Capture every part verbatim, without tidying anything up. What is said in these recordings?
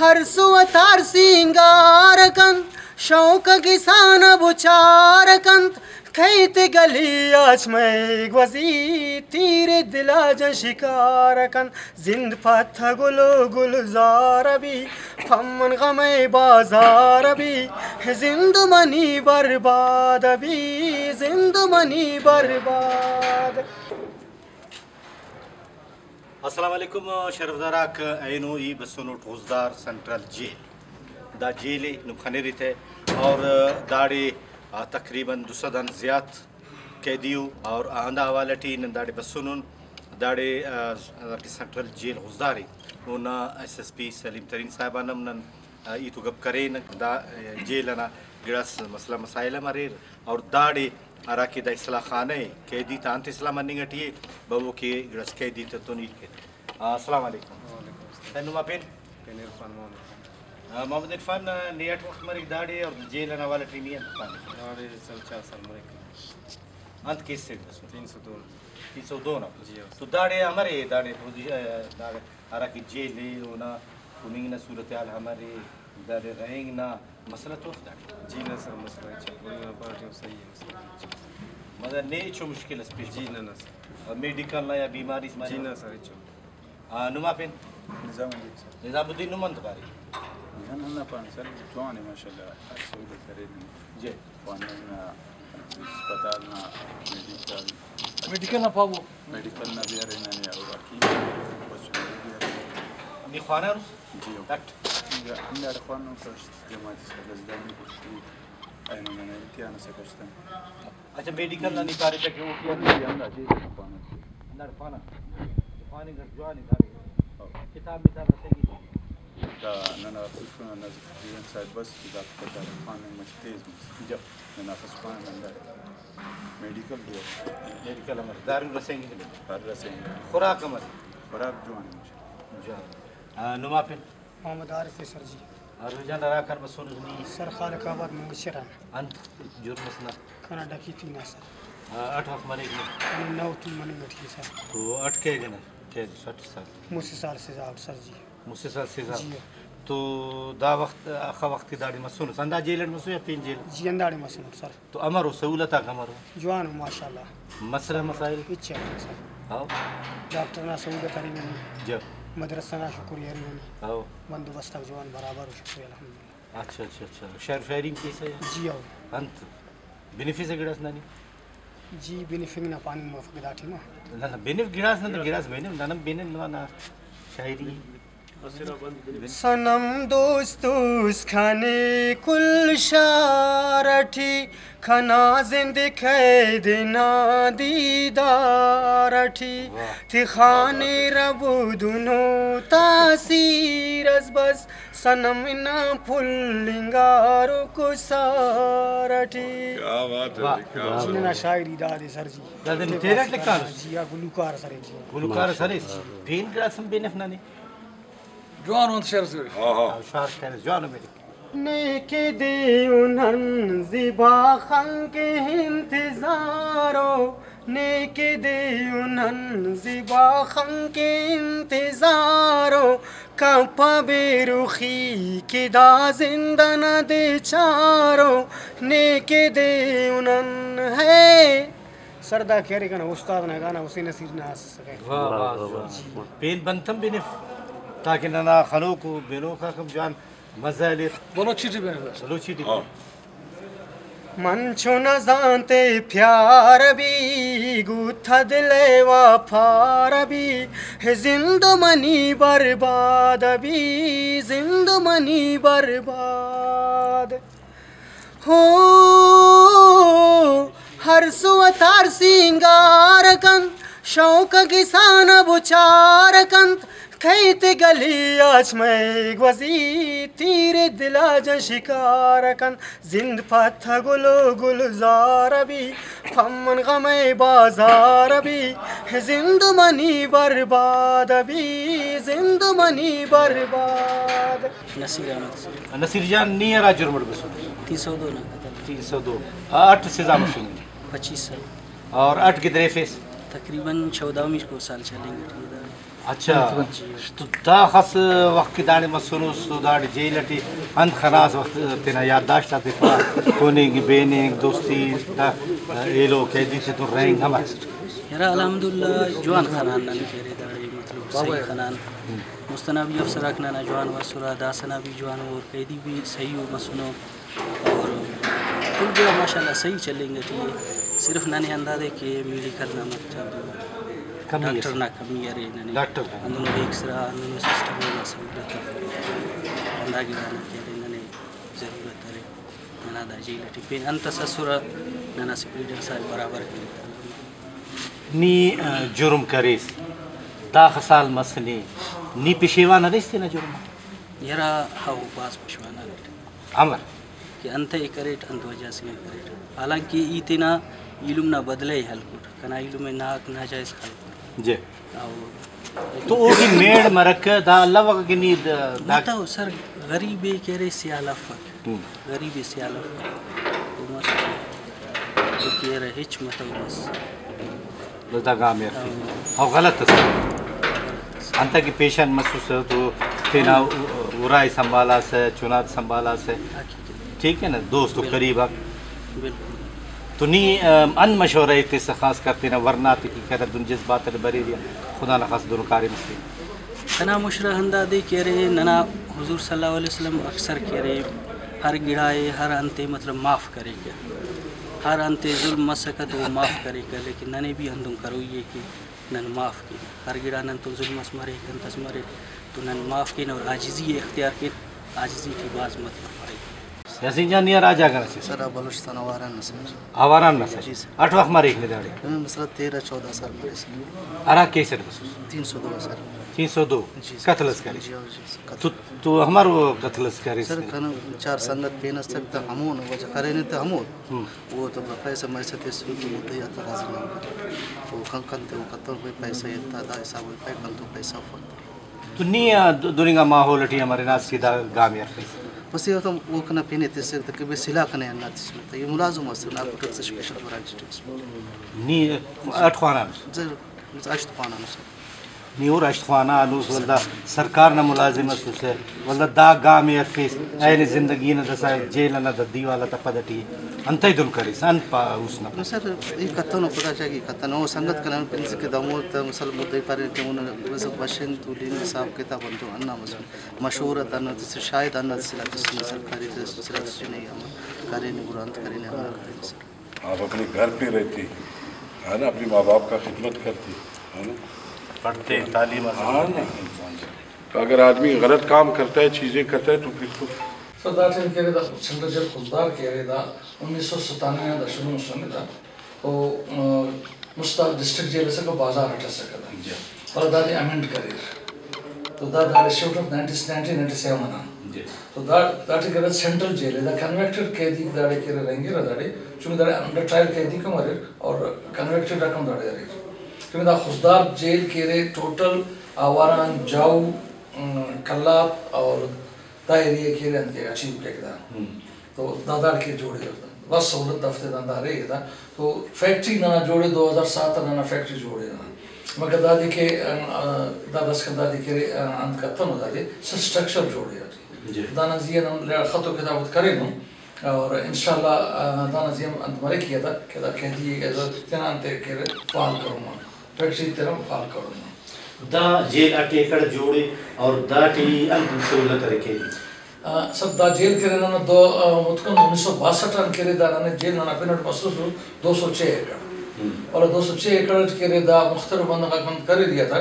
ہر سو ء تار سینگار کنت، شوق گسان بچار کنت، کیت گلی آچ مئے گوزی، تیر دل آ جن شکار کنت۔ زند پتہ گل و گلزار بی، پمن غم بازار بی، زند منی برباد بی، زند منی برباد۔ السلام علیکم شرفدار آک، اینو ای بسنٹ غزدار سینٹرل جیل۔ دا جیل ء نم خنرے تہ اور داڑے، آ، تقریباً دو سد آن زیات قیدی ء اور ہندا حوالہ ٹی نن داڑے بسنن۔ داڑے، آ، ہرا کہ سینٹرل جیل غزدار ء اونا ایس ایس پی سلیم ترین صاحب آن ہم نن ہیت و گپ کرین۔ دا جیل انا گڑاس مسئلہ مسائل ہم اریر اور داڑے ہرا کہ دا اصلاح خانہ ء، قیدی تا انت اصلاح مننگ ٹی ء، ببو کہ گڑاس قیدی تتون ہیت کین۔ آ، السلام علیکم۔ وعلیکم السلام۔ تین نما پین؟ پین عرفان محمد خان۔ آ، محمد عرفان، آ، نے اٹ وخت مریک داڑے اور جیل انا حوالہ ٹی نی انت پانے؟ داڑے سال چار سال مریک۔ انت کیس سے بس؟ تین سو دو نا۔ تین سو دو نا؟ جی ہاں۔ تو داڑے امر ء، داڑے پوزیشن، داڑے ہرا کہ جیل ء اونا کننگ نا صورتحال امر ء، داڑے رہینگ نا مسئلہ تو اف داڑے؟ جی نہ سر، مسئلہ ہچ اف، کننگ نا پارٹی ہم صحیح ء، مسئلہ ہچ اف۔ مطلب نے ہچو مشکل اس پیش؟ جی نہ نہ سر۔ اور میڈیکل نا یا بیماری اس جی نہ سر، ہچو۔ آ، نما پین؟ نظام الدین سر۔ نظام الدین نم انت پارے؟ نن ہندا پان سر، جوان ء ماشاءاللہ، ہر سہولت ارے ننے۔ جی۔ خواننگ نا، اسپتال نا، میڈیکل۔ میڈیکل نا پاوہ؟ میڈیکل نا بھی ارے ننے، اور حکیم بس بھی ارے۔ نی خوانانس؟ جی ہو۔ کٹ۔ انگا ہنداڑے خواننوکش جماعت اسکا گزدانی کو شروع اینو ننے امتحان اسے کشتن۔ اچھا، میڈیکل نا نی پاریٹہ کہ اوٹی ہم جی ہندا جی خواننگ۔ ہنداڑے خوانہ۔ خواننگ اٹ جوان ء داڑے۔ ہو۔ کتاب متاب رسینگی۔ دا ننا خصوصاً ننا اسٹوڈنٹ صاحب بس کہ دا کتاب خواننگ مچ تیز مس۔ جب۔ ننا خصوصاً ہنداڑے۔ میڈیکل بھی ہو۔ میڈیکل ہم دارو رسینگی کہ نہیں؟ ہر رسینگی۔ خوراک ہم ارے؟ خوراک جوان ء ماشاءاللہ۔ جوان۔ آ، نما پن؟ محمد عارف ء سر جی۔ عارف جان، ہرا کان بسونس نی؟ سر خالق آباد منگچر آن۔ انت جرم اس نا؟ کنا ڈکیتی نا سر۔ آ، اٹ وخت مریک نے؟ کنا نو تون مننگ اٹی سر۔ تو اٹ کیگہ نا؟ کیگ سٹھ سال۔ مسہ سال سزا اٹ سر جی۔ مسہ سال سزا۔ جی۔ تو دا وخت، اخہ وخت کہ داڑے مسونس، ہندا جیل اٹ مسو یا پین جیل؟ جی، ہنداڑے مسنٹ سر۔ تو امرو سہولت آک امرو؟ جوان ء ماشاءاللہ۔ مسئلہ مسائل؟ ہچ افک سر۔ ہاؤ۔ ڈاکٹر نا سہولت ارے ننے۔ جب۔ مدرسہ نا شکریہ ارے ننے۔ ہاؤ۔ بندوبست آک جوان برابر ء شکریہ الحمدللہ۔ اچھا، اچھا، اچھا۔ شعر و شاعری ہم کیسہ یا؟ جی ہاؤ۔ انت بنفسہ گڑاس ننے؟ جی، بنفنگ نا پاننگ مفک دا ٹائما۔ نہ، نہ، بنف گڑاس نہ، گڑاس بنف، نن ہم بنن، ننا شاعری۔ صنم دوست دوست کنے کل شار ٹی، کنا زند قید نا دیدار ٹی۔ واہ۔ تخانے ربودنو تاثیر اس بس، صنم نا پھلنگارو کسار ٹی۔ کیا بات ہے، واہ۔ کیا بات ہے۔ ننا شاعری دادے سر جی۔ دادے نی تیرٹ لکھانس؟ جی، آ گلوکار سر جی۔ گلوکار سر۔ پین گڑاس ہم بنف ننے۔ جوان انت شعر اسے۔ ہاں، ہاں۔ شعر کرے، جوان میرے۔ نے کہ دے و نن زیبا خنک انتظارو، نے کہ دے و نن زیبا خنک انتظارو، کپا بے رخی کہ دا زند انا دے چارو، نے کہ دے و نن ہے۔ سر دا کہ ارے کنا استاد نا گانا حسین نصیر نا اسکہ۔ واہ، واہ، واہ۔ جی۔ پین بنت ہم بنف تاکہ ننا خنوکو بنوک آک ہم جوان مزہ ہلیر۔ بلوچی ٹی بنف۔ بلوچی ٹی۔ ہاں۔ من چو نزانتے پیار بی، گوتہ دل ء وا پار بی، زند منی برباد بی، زند منی برباد۔ ہو، ہر سو ء تار سینگار کنت، شوق گسان بچار کنت، کیت گلی آچ مئے گوزی، تیر دل آ جن شکار کنت۔ زند پتہ گل و گلزار بی، پمن غم بازار بی، زند منی برباد بی، زند منی برباد۔ نصیر احمد۔ نصیر جان، نی ہرا جرم اٹ بسوٹ؟ تین سو دو نا قتل۔ تین سو دو۔ آ، اٹ سزا مسنے؟ پچیس سال۔ اور اٹ گدریفیس؟ تقریباً چودہ میکو سال چلینگ ٹی ءِ دا۔ اچھا، تو داخس وخت کہ داڑے مسونس تو داڑے جیل ٹی انت خناس؟ وخت تینا یادداشت آتے پا، کوننگ بیننگ، دوستی، دا ایلو قیدی تیتون رہینگ ہم است؟ یرا الحمدللہ جوان خنان نن کہ ارے داڑے، مطلب صحیح خنان۔ مست ئنا بھی افسر آک ننا جوان واسرہ، داسہ نا بھی جوان ءُ اور قیدی بھی صحیح ءُ مسنو۔ اور کل گڑا ماشاءاللہ صحیح چلینگ ٹی ءِ۔ صرف ننے ہندادے کہ میڈیکل نا مطلب کمی ڈاکٹر اس۔ نا کمی ارے ننے۔ ڈاکٹر نا۔ ہندنو ایکسرا، ہندنو سسٹم نا سہولت اف۔ ہندا گڑا نا کہ ارے ننے ضرورت ارے۔ ننا دا جیل ٹی پین انت اس اسرہ، ننا اسہ پیڈر صاحب برابر کننگ۔ نی، آ، جرم کریس، داخہ سال مس نی، نی پشیوان اریس تینا جرم آ؟ یرا، ہو، بھاز پشیوان ارٹ۔ امر؟ کہ انتئے کریٹ، انت وجہ سے کریٹ۔ حالانکہ ای تینا ایلم نا بدلہ ءِ ہلکٹ، کنا ایلم ءِ ناحق ناجائز خلکٹ۔ جی۔ او تو اوٹی میڑ مرکہ، دا الوغ کہ نی دا، دا متو سر، غریب ءِ کہ ارے سیال افک۔ ہم۔ غریب ءِ سیال افک۔ او مس، تو کہ ارے ہچ متو بس۔ بس دا گام ءِ ارفیس۔ ہاں۔ او غلط اس۔ غلط اس۔ انتئے کہ پیشن مسوسہ تو تینا ارا ءِ سنبھالاسہ، چنات سنبھالاسہ۔ حقیقت۔ ٹھیک ہے نا، دوست و بالکل۔ قریب آک۔ بالکل۔ تو نی، ام، انت مشورہ ایتسہ خاص کر تینا ورنا تے کہ کنا دن جذبات اٹ بریرہ، خدا نخواستہ دنو کاریم اس تیک۔ کنا مشورہ ہندادے کہ ارے ننا حضور صلی اللہ علیہ وسلم اکثر کہ ارے ہر گڑا ءِ، ہر انت ءِ مطلب معاف کریکہ، ہر انت ءِ ظلم مسکہ تو او معاف کریکہ، لیکن ننے بھی ہندن کروئی ءِ کہ نن معاف کین۔ ہر گڑا نن تو ظلم اس مریک، انت اس مریک تو نن معاف کین اور عاجزی ءِ اختیار کین، عاجزی ٹی بھاز مطلب پائک۔ یاسین جان، نی ہرا جاگہ نا سے؟ سر، بلوچستان آواران نا سر۔ آواران نا سے؟ جی سر۔ اٹ وخت مریک نے داڑے؟ ہمیں مسئلہ تیرہ چودہ سال مریک سر۔ ہرا کیس اٹ بسوس؟ تین سو دو سر۔ تین سو دو؟ جی سر۔ قتل اس کرے؟ جی، جی سر، قتل۔ تو، تو ہمارو قتل اس کرے؟ سر، کنا چار سنگت پین اس تک تا ہمون وجہ کرینے تا ہمون۔ ہم۔ او تو پیسہ میسہ تسن تو مدعی آتا راضی نہ مفک۔ تو کن کن تے او کتون کوئی پیسہ ایتا، دا حساب ہوئی پائے کن تو پیسہ افک۔ تو نی آ د-، دننگا ماحول ٹی امر ہناس کہ دا گام ءِ ہرفیس؟ بس یہ تو او کنا پین ایتسک تہ کہ بے سلاہ کنے ہندا تسن تہ یہ ملازم اس نا پٹر اسپیشل برانچ ٹی۔ نی اٹ خوانانس؟ سر، اٹ خوانانس۔ نی ہُر ہشت خوانہ ہلوس، ولدا سرکار نا ملازم اسوسہ، ولدا دا گام ءِ ہرفیس، اینو زندگی نا داسہ جیل ئنا دا دیوال آتا پد ئٹی انتئے دن کریس؟ انت پا-، اس نا پا۔ نو سر، ای کتنو، خدا چاہے ای کتنو۔ او سنگت کنا پنسہ کہ دمو تہ مسل مدعی پارین کہ اونا بس بشین تولین حساب کتاب انتون ہندا مسل مشورت ہندا تسنے، شاید ہندا سلاہ تسنے، سرکاری تسنے، سلاہ تسنے، ہم کرینے گڑا انت کرینے ہم کرینے سر۔ آپ اپنے گھر پہ رہتے، ہے نا، اپنے ماں باپ کا خدمت کرتے، ہے نا؟ پڑھتے، تعلیم حاصل ہاں کرتے۔ نا۔ تو اگر آدمی غلط کام کرتا ہے، چیزیں کرتا ہے، تو پھر تو سر، دا ٹائم کہ ارے دا سینٹرل جیل خضدار کہ ارے دا انیس سو ستانوے آن دا شروع مسنے دا۔ تو، آ، مست آ ڈسٹرکٹ جیل اسکہ، بازار اٹ اسکہ دا۔ جی۔ ولدا دادے امینڈ کریر۔ تو دا داڑے shift of nineteen, nineteen ninety seven آن۔ جی۔ تو دا، داٹی کہ ارے سینٹرل جیل ءِ، دا کنوکٹڈ قیدی داڑے کہ ارے رہینگرہ داڑے، چونکہ داڑے انڈر ٹرائل قیدی ہم اریر اور کنوکٹڈ آک ہم داڑے اریر۔ چونکہ دا خضدار جیل کہ ارے ٹوٹل آواران، جاؤ، ام، قلات اور دا ایریا کہ ارے انت کہ اچیو کیک دا۔ ہم۔ تو دا داڑکہ جوڑ ءِ، بس سہولت دافتے داندار ءِ دا۔ تو فیکٹری ننا جوڑ ءِ، دو ہزار سات آ ننا فیکٹری جوڑ ءِ ننا۔ مگر دادے کہ، آ، دا داسکان دادے کہ، آ، انت کتنو دادے، صرف اسٹرکچر جوڑ ءِ۔ جی۔ دانا زی آ نن خط و کتابت کرینن اور انشاءاللہ، آ، دانا زی آ انت مریک کہ دا، کہ دا قیدی ءِ تینا انت ءِ کہ فعال کرون۔ فیکٹری تینا فعال کرون۔ دا جیل اٹ ایکڑ جوڑ ءِ اور داٹی انت سہولت ارے قیدی؟ آ، سر، دا جیل کہ ارے ننا دو، آ، متکن انیس سو باسٹھ آن کہ ارے دا ننے جیل ننا پن اٹ مسوس دو سو چھ ایکڑ۔ ہم۔ اور دو سو چھ ایکڑ اٹ کہ ارے دا مختلف بندغ آک انت کریرہ تہ،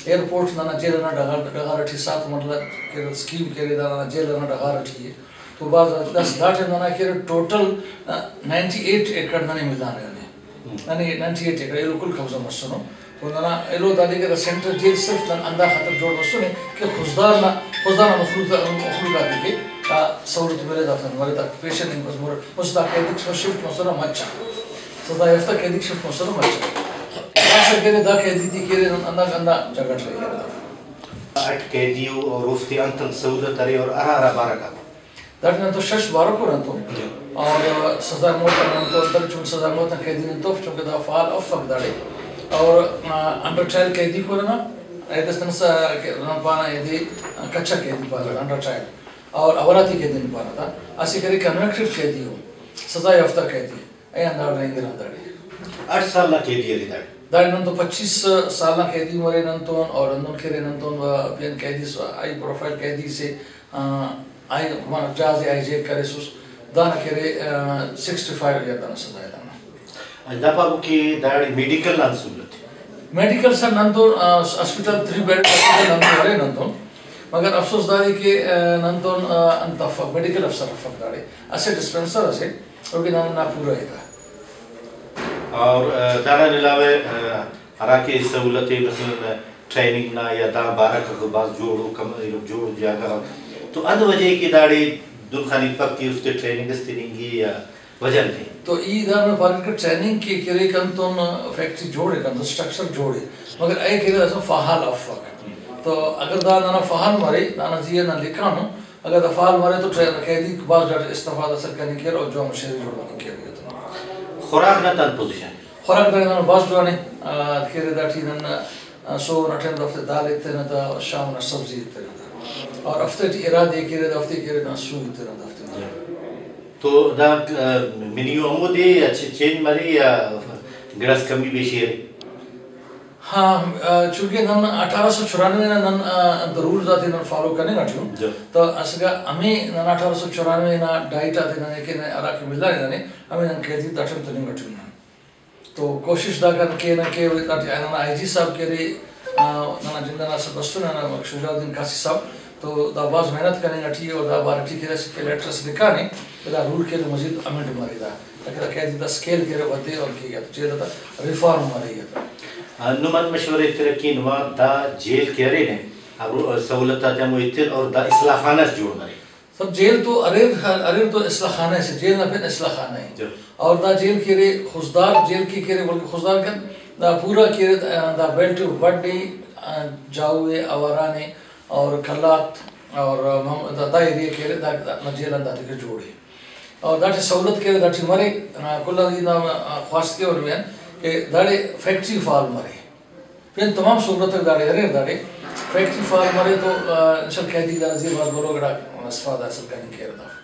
ایئرپورٹ ننا جیل ئنا ڈغار، ڈغار ٹی سات مرلہ کہ ارے اسکیم کہ ارے دا ننا جیل ئنا ڈغار ٹی ءِ۔ تو بھاز داسہ دا ٹائم ننا کہ ارے ٹوٹل، آ، نائنٹی ایٹ ایکڑ ننے ملانے۔ ننے نائنٹی ایٹ ایکڑ ایلو کل قبضہ مسنو۔ تو ننا ایلو دادے کہ دا سینٹرل جیل صرف نن ہندا خاطر جوڑ مسنے کہ خضدار نا، خضدار نا مخلوق، مخلوق آتے کہ دا سہولت ملے، دافتے ملے، دا پیشن انت بس مر-، مست دا قیدیک شفٹ مسرہ مچا۔ سزا یافتہ قیدیک شفٹ مسرہ مچا۔ داسہ کہ ارے دا قیدی تے کہ ارے نن ہندا، ہندا جھگڑ رہی ہے۔ اٹ قیدی ءُ اور اوفتے انت انت سہولت ارے اور ہرا ہرا بارہ غا؟ داٹی نن تو شش بارہ کو نن تو۔ جی۔ اور سزائے موت نن تو اندر چون سزائے موت نا قیدی نن تو چونکہ دا فعال افک داڑے۔ اور، آ، انڈر ٹرائل قیدی کو نا، اے دس تنسا کہ نن پانہ ایدے، آ، کچا قیدی پانہ، انڈر ٹرائل۔ اور اوراتی قیدی نن پانہ تا، اسہ کرے کنوکٹڈ قیدی ہو، سزا یافتہ قیدی، اے ہندا رہینگرہ داڑے۔ اٹ سال نا قیدی ارے داڑے۔ داڑے نن تو پچیس سال نا قیدی مرے نن تون، اور ہندن کرے نن تون، آ، پین قیدی س-، ہائی پروفائل قیدی سے، آ، آئی، معنی جہاز ءِ ہائی جیک کریسس، دانا کہ ارے، آ، سکسٹی فائیو ایئر دانا سزا ءِ دانا۔ دا پابو کہ داڑے میڈیکل نا ہم سہولت ءِ؟ میڈیکل سر نن تو، آ، ہاسپٹل، تھری بیڈڈ ہاسپٹل نن تو ارے نن تو، مگر افسوس دادے کہ، آ، نن تو، آ، انت افک، میڈیکل افسر افک داڑے، اسہ ڈسپنسر اسے، اوکے نن نا پورا ءِ دا۔ اور، آ، داڑان علاوہ، آ، ہراکہ سہولت ءِ مثلاً ٹریننگ نا یا دا بارہ غاک بھاز جوڑ ءُ، کم، ایلو جوڑ جاگہ غاک، تو انت وجہ ءِ کہ داڑے دن خانیپک کہ استے ٹریننگ اس تننگے یا وجہ انت ءِ؟ تو ای دا نن پانٹ کہ ٹریننگ کہ کہ ارے کن تون فیکٹری جوڑ ءِ، کن تون اسٹرکچر جوڑ ءِ، مگر اے کہ ارے داسہ فعال افک۔ تو اگر دا ننا فعال مرے، دانا زی آ نن لکھانن، اگہ دا فعال مرے تو ٹرے-، قیدیک بھاز ڈاٹ استفادہ اسر کننگ کیر اور جوان مشینری جوڑ مننگ کیر ایتون۔ خوراک نا تان پوزیشن؟ خوراک داڑے نن بھاز جوان ءِ، آ، کہ ارے داٹی نن، آ، سہب ئنا ٹائم دافتے دال ایتنہ تا، شام ئنا سبزی ایتنہ تا، اور ہفتے ٹی ارا دے کہ ارے دافتے کہ ارے نا سو ایتنہ دافتے۔ تو دا، آ، مینیو ہمودے یا چ-، چینج مرے یا گڑاس کمی بیشی ارے؟ ہاں، آ، چونکہ نن اٹھارہ سو چورانوے نا نن، آ، انت رولز آتے نن فالو کننگ اٹی اُن۔ جی۔ تو اسکا ہمے نن اٹھارہ سو چورانوے نا ڈائٹ آتے ننے کہ ہراکہ ملانے ننے، ہمے نن قیدی تا ٹائم تننگ اٹی اُن نن۔ تو کوشش دا کن کینہ کہ داٹی ننا آئی جی صاحب کہ ارے، آ، ننا جند ئنا اسہ بسنے ہرا شجاع الدین قاضی صاحب، تو دا بھاز محنت کننگ اٹی ءِ اور دا بارہ ٹی کہ ارے اسہ لیٹر اس لکھانے کہ دا رول کہ ارے مزید امینڈ مرے دا، تاکہ دا قیدی تا اسکیل کہ ارے ودے اور کہ یا تو جیل تا ریفارم مرے یا تو۔ آ، نم انت مشورہ ایترہ کہ نما دا جیل کہ ارے نے، ہرو-، سہولت آتے ہمو ایتر اور دا اصلاح خانہ اس جوڑ مرے۔ سر، جیل تو اریر، اریر تو اصلاح خانہ سے، جیل نا پن اصلاح خانہ ءِ۔ جی۔ اور دا جیل کہ ارے خضدار جیل کہ کہ ارے، بلکہ خضدار کن دا پورا کہ ارے دا بیلٹ وڈ ءِ، آ، جاؤ ءِ، آواران ءِ اور قلات اور محمد دا، دا ایریا کہ ارے دا، دا جیل آن دادے کہ جوڑ ءِ۔ اور داٹی سہولت کہ ارے داٹی مرے، آ، کل آن ای نا، آ، خواست کہ اونویان کہ داڑے فیکٹری فعال مرے۔ پین تمام سہولت آک داڑے اریر، داڑے فیکٹری فعال مرے تو، آ، انشاءاللہ قیدی دانا زی آ بھاز بھلو گڑاک استفادہ حاصل کننگ کیرہ دافک۔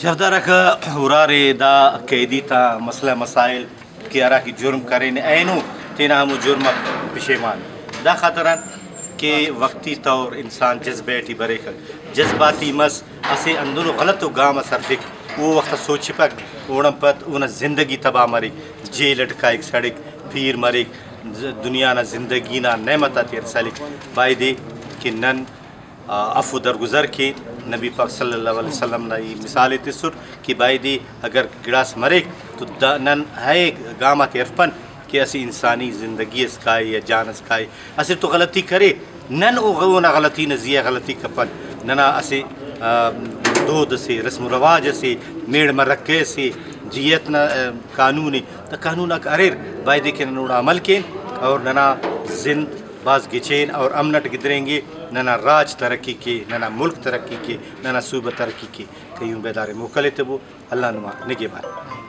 شرفدار آک ہُرارے دا قیدی تا مسئلہ مسائل کہ ہرا کہ جرم کرینے اینو تینا ہمو جرم آک پشیمان۔ دا خاطران کہ وختی طور انسان جذبہ ٹی بریک، جذباتی مس، اسہ ہندنو غلطو گام اس ہرفک، او وخت آ سوچفک، اوڑان پد اونا زندگی تباہ مریک، جیل اٹ کائک، سڑک، پیر مریک، ز-، دنیا نا زندگی نا نعمت آتے ہر سلک۔ بایدے کہ نن آ، عفو درگزر کے۔ نبی پاک صلی اللہ علیہ وسلم نا ای مثال ءِ تسٹ کہ بایدے اگر گڑاس مریک تو دا نن ہئے گام آتے ہرفپن کہ اسہ انسانی زندگی اس کائے یا جان اس کائے۔ اسہ تو غلطی کرے، نن او غ-، اونا غلطی نا زی آ غلطی کپن۔ ننا اسہ، آ، دود اسے، رسم و رواج اسے، میڑ مرکہ اسے، جیئت نا، آ، قانون ءِ۔ دا قانون آک اریر، بایدے کہ نن اوڑا عمل کین اور ننا زند بھاز گچین اور امن اٹ گدرینگے، ننا راج ترقی کے، ننا ملک ترقی کے، ننا صوبہ ترقی کے۔ قیوم بیدار ءِ موکل ایتبو۔ اللہ نما نگہبان۔